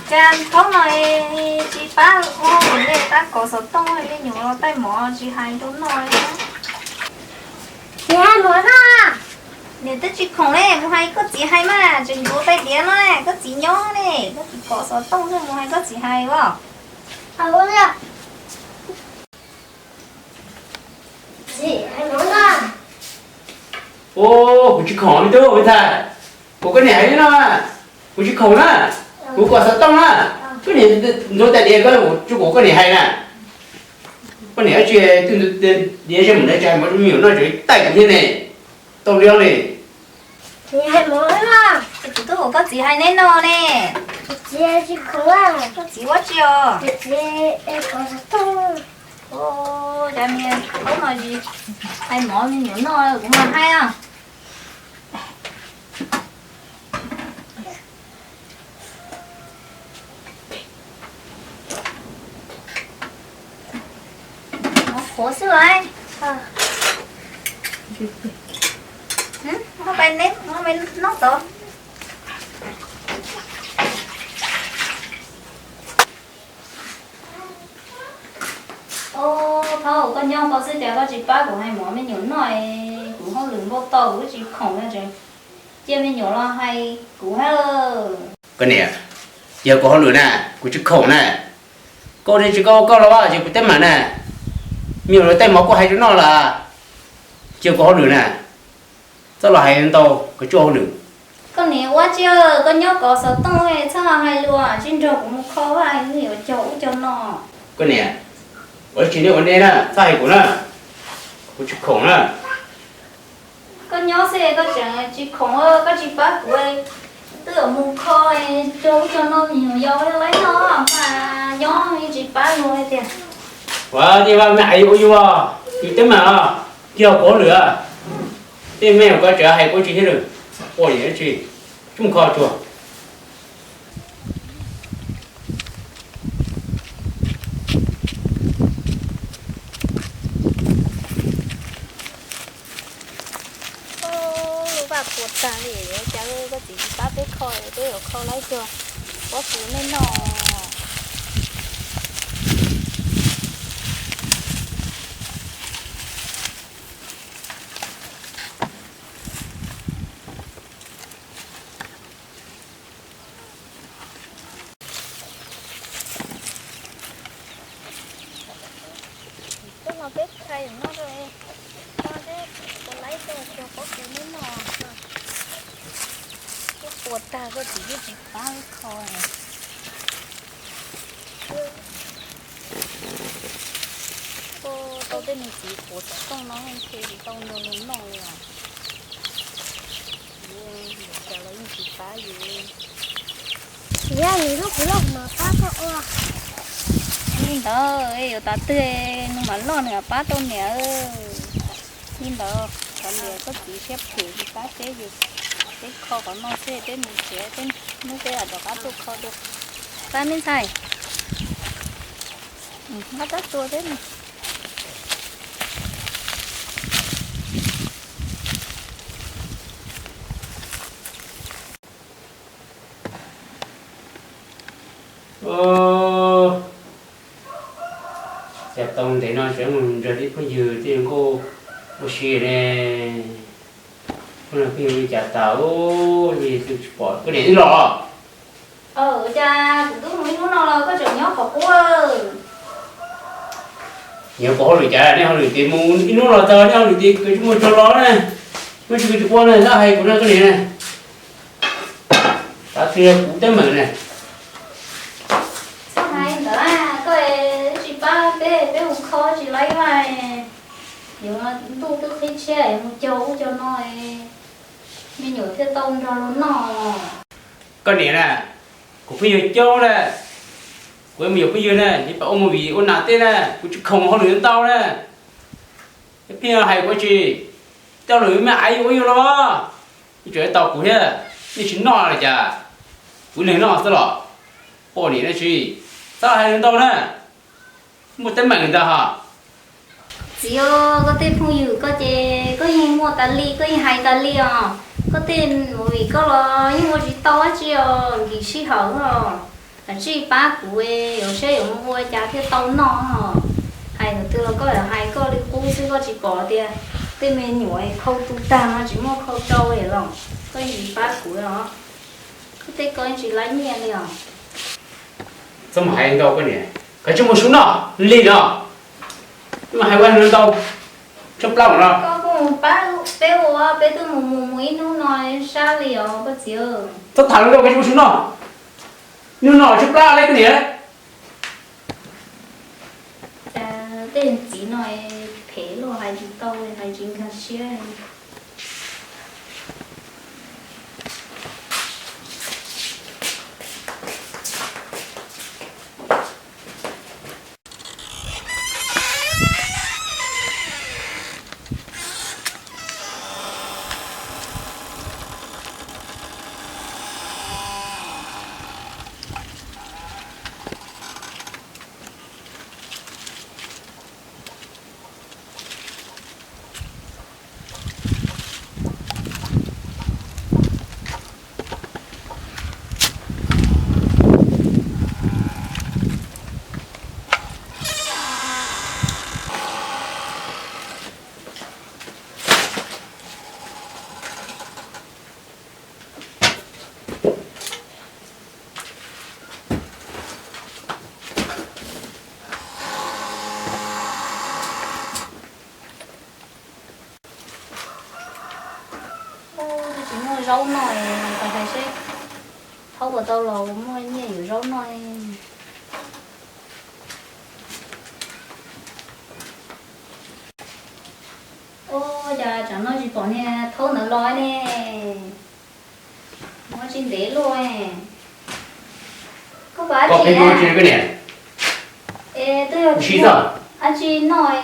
Cas thaum no tsis pab ua hauj lwm li, pab kov xov tooj, me nyuam los taij mov tsis hais rau noj li. Niam hais mov no. Niam twb tsis khoom li, mus hais koj txiv hais mas, tseem ntxuav tais diav no, koj txiv nyob ne, koj txiv kov xov tooj xwb, mus hais koj txiv hais os. Ua, kuv tsis khoom me tub me ntxhais, kuv koj niam hais li no, kuv tsis khoom na, kuv kov xov tooj na, koj niam ntxuav tais diav koj tsis kom koj niam hais na. Koj niam dab tsi twb ntxuav diav ze mus na, tsis hais mov rau me nyuam noj, tseem taij kuv thiab ne, tau li ne. Kuv twb kom koj txiv hais neb no ne. Koj txiv ua tsi os? Cas niag thaum no tsis hais mov me nyuam noj, kuv mam hais os. Mov qhuav xwb los. Muab pais neb, muab pais noj tod. Thaum koj nyob koj xwb cas koj tsis pab kuv hais mov me nyuam noj, kuv hauj lwm npaum tau kuv tsis khoom na, tseem cia me nyuam los hais kuv hab. Koj niam, yog kuv hauj lwm na, kuv tsis khoom na. Koj ne tsis koj ua koj los ces kuv teeb meem na. Me nyuam los taij mov koj hais rau noj los, yog kuv hauj lwm na. Txhob los hais ntau, koj tsuj hauj lwm. Koj niam ua tsi, koj nyob kov xov tooj txhob hais lus, tsis nrog kuv mus kho vaj me nyuam cog ub cog no. Koj niam, ua tsi neb ua neb na, txhob hais kuv na, kuv tsis khoom na. Koj nyob xwb koj tseem tsis khoom, koj tsis pab kuv, twb yuav mus kho cog ub cog no me nyuam yaus laib noj, nyob yeej tsis pab luag li tiag. Ua tias vaj me aiv ua yus, yus teeb meem os, yog kuv hauj lwm. Tej me nyuam koj tseem hais kuv tsis thiab lawm, ua yam tsi, tsuj mus kho tsuag. Lub vaj puas tag li, cas koj txiv tsis pab peb kho, peb yuav kho laib cog pob kws nej noj. Tub no peb khai no rau, koj thiab kuv laib tuaj cog pob kws neb noj. Twb puas tag koj txiv twb tsis pab kho. Tau tej me txiv puav xov tooj no ntshe tsis tau nrog luag noj li os. Yus ua cas los yeej tsis pab yus li. Yog yus lub kuv loj mas pab koj ua. Li ntawd yuav tav twg nws mam loj nws mam pab tau niam. Li ntawd, kav liam koj txiv siab phem tsis pab peb, yus peb kho qhov no xwb peb mus tsev, peb hnub peb mam rov qab tuaj kho dua. Pab me ntxhais, nqa rab tua thiab. Cas tau ntev no tseem mus nrog ib phooj ywg tej nkauj ua si ne. Phooj ywg li cas tas, tsis pom koj niam twb los. Cas kuv twb mus ib hnub no los koj tseem nyob qhov qub. Nyob kuv hauj lwm cas nej hauj lwm tias mus ib hnub los txog, nej hauj lwm tias kws tsis muaj tso los na. Muaj tsis kws tsis quaj na, txhob hais kuv no koj niam na. Tav twg kuv teeb meem na. Txhob hais ntawd, koj tsis pab peb, peb mus kho tsis laib vaj. Yuav ntuj twb qhib tshiab mus cog ub cog no, me nyuam thiaj tau nrog luag noj. Koj niam na, kuv pheej yog coob na, kuv mus yuav phooj ywg na, yeej pab ua movie ua nas tej na, kuv tsis khoom hauj lwm ntau na. Pheej hais kuv tsis, tej hauj lwm me aiv ua yus los, nej tseem tau kuv thiab, nej tsis noj los cas? Kuv ib leeg noj xwb los? Poj niam dab tsi, txhob hais ntau na, muaj teeb meem ntag hos. Txiv, koj tej phooj ywg koj ces koj yeej muaj tas li, koj yeej hais tas li os. Koj tej movie koj los yeej ua tsis tau dab tsi os, nkim sij hawm os. Kav tsij pab kuv, yuav saib yuav mus ua cas thiaj tau noj. Hais thaum twg los koj hais koj li qub xwb, koj tsis pom tias tej me nyuam khau tu tag no tsis muaj khau rau li los? Koj yeej tsis pab kuv os. Koj tej ko yeej tsis laib nyiaj li os. Txhob mus hais ntau koj niam, kav tsij mus sub noj li no. Mus hais ua ntau, tshaib plab no. Koj kuj mus pab peb ua, peb twb mus mus mus ib hnub no sab li os koj txiv. Txhob tham lus ntau, kav tsij mus sub noj. Hnub no tshaib plab li koj niam. Cas tej txiv no phem luaj, hais tsis tau, hais tsis nkag siab. Twb tsis muaj zaub noj, hais seb thaub puas tau los muaj nyiaj yuav zaub noj. Ua cas tsam no tsis pom niag thaub ntawd los ne? Muab tsis ntev luaj. Koj pab tsis, es twb yog tsis muaj dab tsi noj,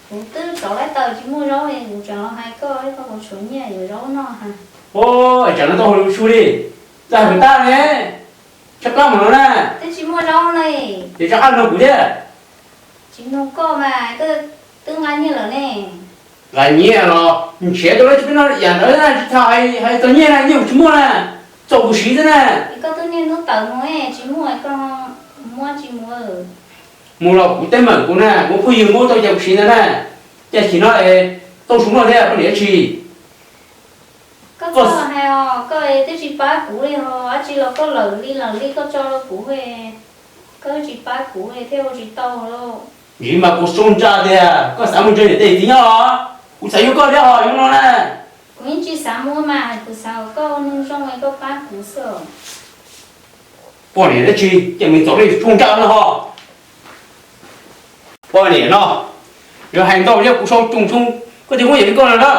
kuv twb rauv lab taws tsis muaj zaub, kuv tseem los hais koj, koj puas tshuav nyiaj yuav zaub noj ha? Tsam no tau hauj lwm su li, txawj hais tag ne, tshaib plab mas no na. Twb tsis muaj zaub ne. Ces tshaib plab no kuv thiab. Tsis nug koj mas, koj twb nqa nyiaj lawm ne. Nqa nyiaj los nrhiav tau lawm, tsis peb noj yam ntawd na, tsis txhob hais txog nyiaj na, nyiaj kuv tsis muaj na, txaus kuv siv xwb na. Koj twb niaj hnub tawm mus, tsis muaj koj muab tsis mus. Mus los kuv teeb meem kuv na, kuv phooj ywg muab tau ces kuv siv ntawd na. Cas chim no es tau su noj thiab poj niam dab tsi? Koj txhob hais os, koj twb tsis pab kuv li ho, dab tsi los koj lawm li lawm li koj tso rau kuv, koj twb tsis pab kuv thiaj ua tsis tau lauj. Ntxiv mas kuv xub ntsa tias koj xav mus nrog niam tej txiv nyob los, kuv xav yuav koj thiab ho yuav no na. Kuv yeej tsis xav mus mas, kuv xav kom koj ua neeg zoo es koj pab kuv xwb. Poj niam dab tsi ces mus txaus li xub ntsa no ho. Poj niam no, yog hais ntau thiab kuv sau tsoos tshoob, koj tsis muaj yam li koj no na.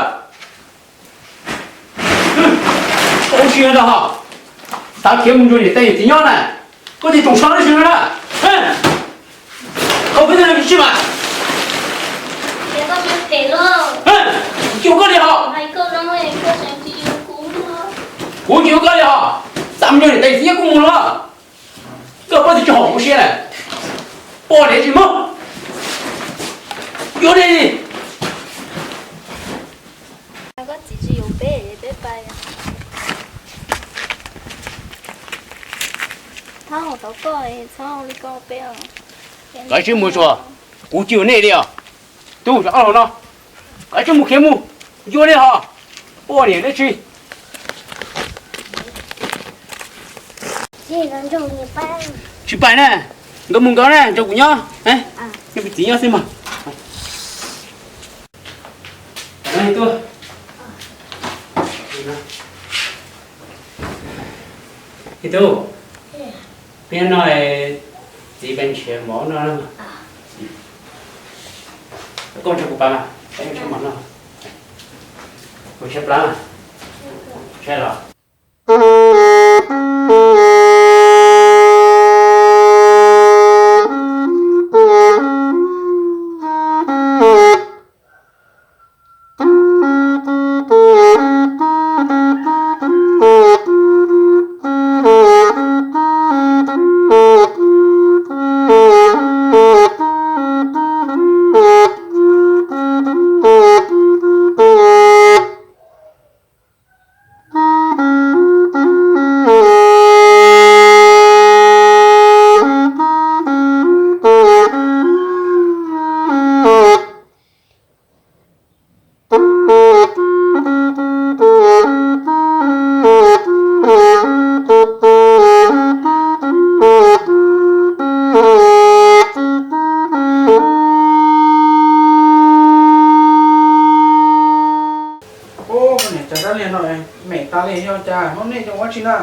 Koj ua si no ho, xav khiav mus nrog niam tej niam txiv nyob na, koj tsis tsoos tshoob li no na. Koj peb tug sib mas, kuv tsis yuav koj li ho. Kuv tsis yuav koj li ho, xav mus nrog niam tej niam txiv nyob kuj mus los. Koj paub tias tsis haum kuv siab na. Poj niam tsis muaj, yuav li. Koj txiv tsis yuav peb, peb pais. Thaub, thaum koj txhob li koj peb. Kav tsij mus tsuas, kuv tsis yuav nej li os. Tub, ob laug no, kav tsij mus khiav mus, yuav li ho. Poj niam dab tsi. Tsis pais na, nkawd mus nkawd na, nrog kuv nyob, nrog kuv txiv nyob xwb mas. Tub, peb nyob no, txiv peb nrhiav mov noj. Koj nrog kuv pais mas, peb nrhiav mov noj. Kuv tshaib plab, tshaib los. Tsis na.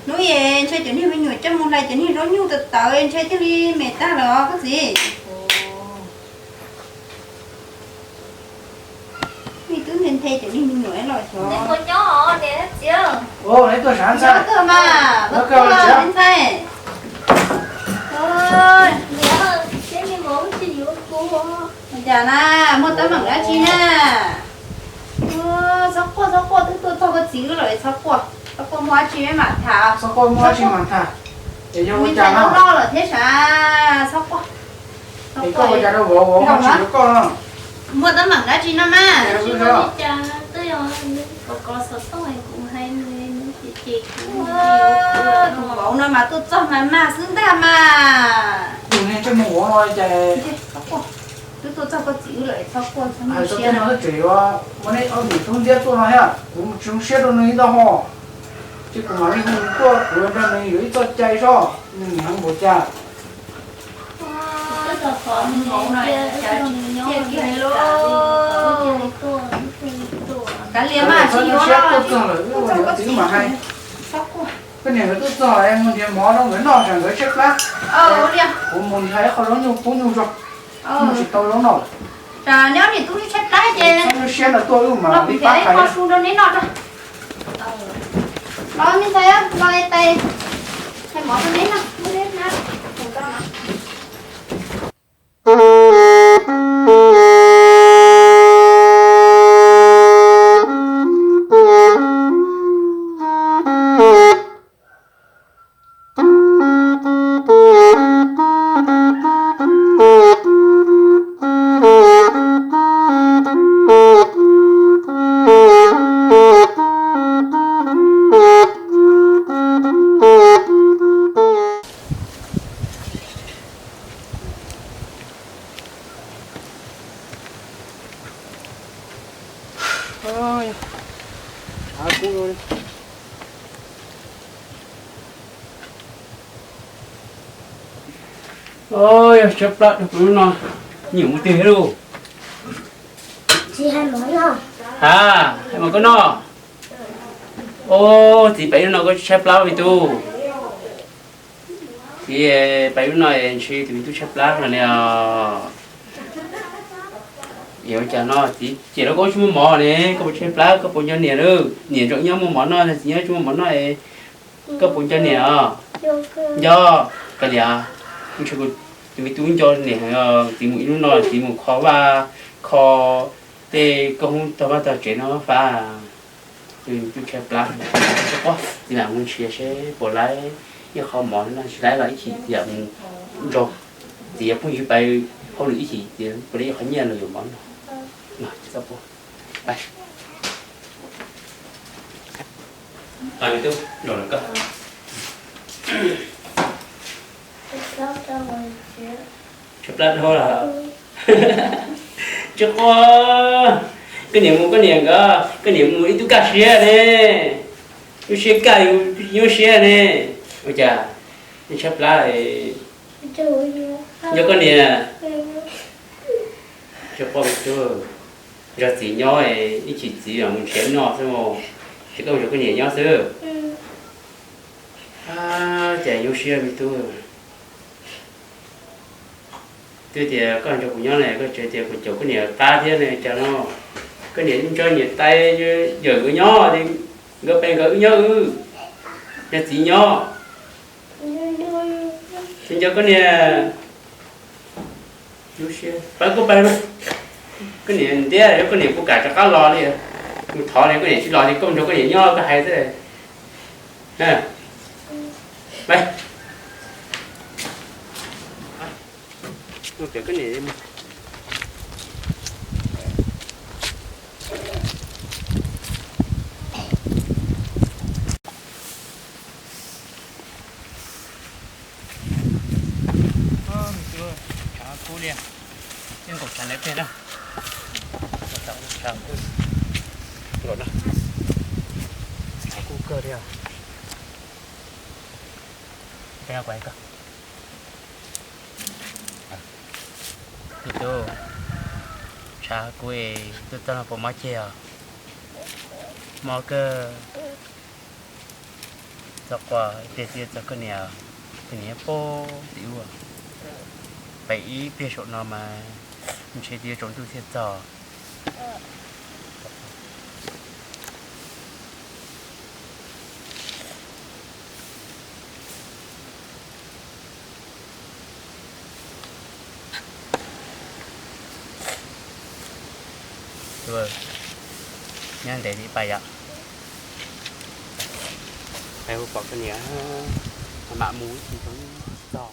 Hnub es ntshe cov niag me nyuam coj mus hlais cov niag zaub nyuj tawv tawv ntshe thiaj li me tag lawm os koj txiv. Neb twb nthe nthe cov niag me nyuam los xyov. Neb tuaj sav ntxhais. Neb tuaj mas, neb ntxhais. Ua cas na, muaj teeb meem dab tsi na? Txhob quaj, txhob quaj, twb tuaj txog koj txiv wb lawm, txhob quaj, txhob quaj, muaj dab tsi mam tham. Txhob quaj, muaj dab tsi mam tham. Es yog ua cas no? Loj lawm thiab sav, txhob quaj. Es koj ua cas rau vauv, vauv ho tsis yuav koj no? Muaj teeb meem dab tsi no mas? Tus vauv no mas tuaj txog mas mag xwb ntag mas. Tus niag ntsej muag vauv no cas. Twb tuaj txog koj txiv wb lawm, txhob quaj, txhob ntshai. Tseem yuav muab neb ob niam tub ntiab tuaj no thiab, kuv tsis zoo siab rau nws ib tag hos. Ces kuv mam li hu nws tuaj, kuv yuav nrog nws yuav ib txoj cai zog, nws heev npaum cas. Kav liam mas, tsis yuav tuaj txog lawm, wb ua niam txiv wb mam hais. Koj niam nkawd tuaj txog es mus nrhiav mov rau nkawd noj, tsam nkawd tshaib plab. Kuv mus nrhiav ib qho zaub nyuj pub nyuj zog, nyuj tsis tau zaub noj. Tsam neb ob niam tub tshaib plab ces txhob siab ntawd tuaj wb mam li pab hais. Los los me ntxhais, los tais, hais mov rau neb noj, muab neb hnab mus rau no. Yog tshaib plab rau kuv lub no, nyuam mus twg thiab lauj? Ha, hais mas koj noj. Au, txiv, pem lub no koj tshaib plab me tub. Txiv, pem lub no ntshe tus me tub tshaib plab no ne os. Ua cas no txiv, ces los koj tsis muaj mov ne, koj puas tshaib plab, koj puas nco niam lawm? Niam ntsoov nyob muaj mov noj, txiv nyob tsis muaj mov noj es koj puas nco niam os? Nco, koj liam, ntshe tus me tub nco niam, txiv mus ib lub no, txiv mus kho vaj, kho tej koj hub tog vaj tog tsev no fab. Tus tshaib plab, tsis quaj, txiv mam mus nrhiav seb puas laib ib qho mov no, tsis laib los ib chim txiv mam mus nrog txiv phooj ywg pais hauj lwm ib chim, txiv puas laib ib qho nyiaj los yuav mov no. Tsis quaj, pais. Tshaib plab dhau lawm. Tsis quaj, koj niam mus koj niam nkawd, koj niam mus ib tug kaj siab ne. Lub siab kaj yus nyuaj siab ne. Ua cas nws tshaib plab, nco koj niam. Tsis quaj, nrog txiv nyob, ib chim txiv mam mus nrhiav noj xwb, ces koj mus nrog koj niam nyob xwb. Ces nyuaj siab me tub. Twb tias koj nrog kuv nyob ne, koj tseem tias kuv caum koj niam qab thiab ne, cas no koj niam nrog niam tais yawm nkawd nyob, nkawd pem nkawd wb nyob wb, nrog txiv nyob. Tsis nco koj niam. Pab koj pab, koj niam ntiab, yog koj niam kuv kam rov qab los li. Mus thov li koj niam tsis los li, koj nrog koj niam nyob koj hais xwb. Tshav kub li, yeej nkaum tshav lawv peg na. Tshav kub, tshav kub kawg li. Me tub, tshav kub tuaj txog no puas mob ceg os? Mob kawg. Txog quas tiag tiag txog koj niam, koj niam paub tim ub. Pem ib pliag saum no mas ntshe twb yuav tsaus ntuj thiaj txog. Nyob ntev li pab yom. Peb hu pom koj niam, mam mus ib tug txog.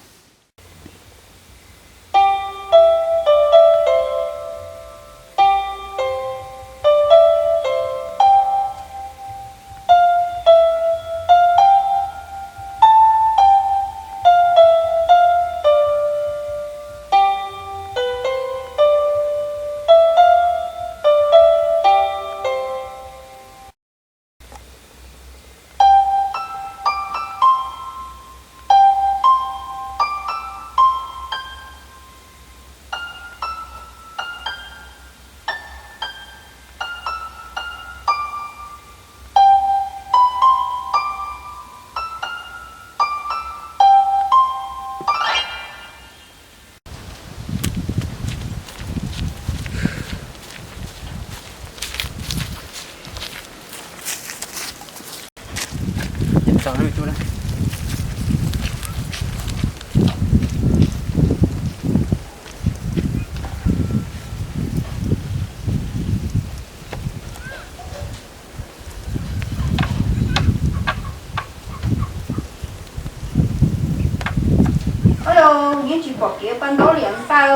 Oj, yeej tsis pom kev pab ntaub li pab.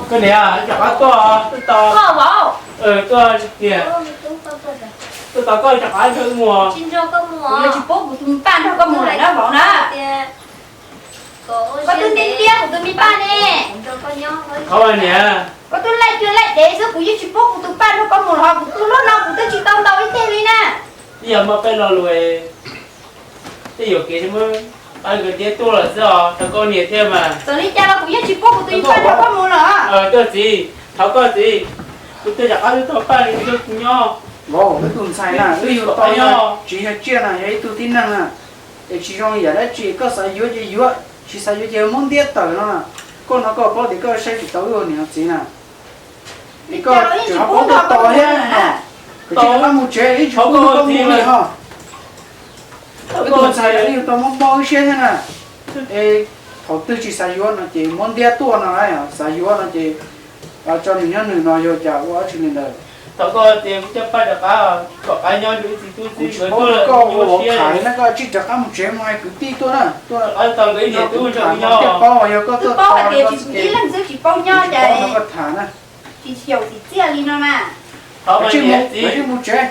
Koj niam, cov qab tuaj, tuaj tos. Koj vauv. Tuaj tiag. Tuaj tos koj cov qab nrog wb mus. Kuv yuav tsis pub kuv tus me paj nrog koj mus lawm na vauv na. Koj twb ntiab ntiab kuv tus me paj ne. Qhov niam. Koj twb laij cua laij dev xwb, kuv yeej tsis pub kuv tus paj nrog koj mus los kuv tus lub no kuv twb tsis tau ntaus ib teg li na. Ib yam muaj peb lo lus, tej yuam kev muab pab nkawd ntiab tuaj lawm xwb os, thov koj niam thiab mas. Txawm li cas los kuv yeej tsis pub kuv tus paj nrog koj mus lawm. Tuaj txiv, thov koj txiv, kuv tej yam qab twb tau paj li nrog kuv nyob. Vauv, wb tus ntxhais na, wb yug tau nyob tsis yog tsiaj na, yog ib tug tib neeg na. Es tsis zoo yam dab tsi, koj xav yuav ces yuav, tsis xav yuav ces muab ntiab tawm no. Koj no koj paub tias koj saib tsis taus wb niam txiv na. Es koj tseem ho paub tuaj tos thiab no. Koj tsis rov qab mus tsev, ib tsis pub koj mus li ho. Wb tus ntxhais yog tau mob mob wb siab thiab na. Es thaum twg tsis xav yuav no ces muab ntiab tuaj no, xav yuav no ces tso nws nyob nws no, yuav cas ua dab tsi li ntawd. Thaum koj tias kuv coj paj rov qab, kom qab nyob nrog ib txiv tub txib nkawd tuaj, koj ua ua siab na, koj tsis rov qab mus tsev, mus hais kwv tij tuaj na, tuaj rov qab tau nkawd ib niam tub nrog wb nyob. Paub yog koj tuaj tos ib leeg xwb tsis paub nyob cas koj tham na. Tsis xyaum txim txiaj li no na. Thov mas niam txiv mus tsev.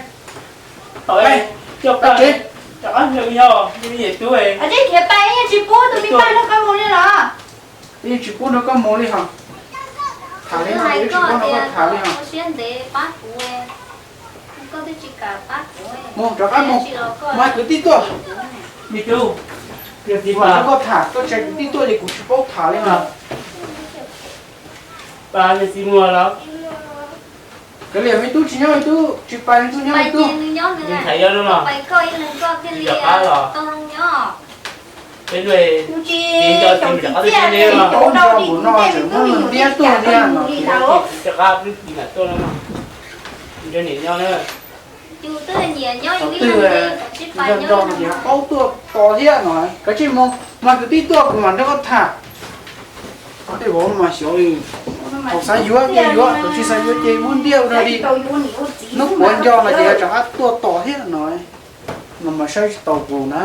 Coj paj rov qab nrog wb nyob, ib niam tub. Tsis khiav pais, yeej tsis pub tus me paj nrog koj mus li los. Yeej tsis pub nrog koj mus li hos. Tham li no, yeej tsis pub nrog koj tham li hos. Mus rov qab mus, mus hais kwv tij tuaj. Me tub, yog txiv pab nrog koj tham, koj tsis hais kwv tij tuaj ces kuv tsis paub tham li hos. Pab me txiv mus los? Kav liam, me tub tsis nyob, me tub tsis pais, me tub nyob, me tub. Nws tham yog no los? Tsis rov qab los? Peb nuj txiv nco txiv mus rov qab tuaj tsev ne los? Tsis paub nco mus no tseem muab nws ntiab tuaj thiab no. Rov qab peb txiv mam tuaj no. Nco niam nyob na. Thaum twg nco nco no ces paub tuaj tos thiab no. Kav tsij mus, mas kwv tij tuaj kuv mam nrog koj tham. Tej vauv mas xyov li, thaum xav yuav ces yuav, thaum tsis xav yuav ces muab ntiab ua rau li. Hnub puav nco no ces rov qab tuaj tos thiab no. No mas saib tsis taus kuv na.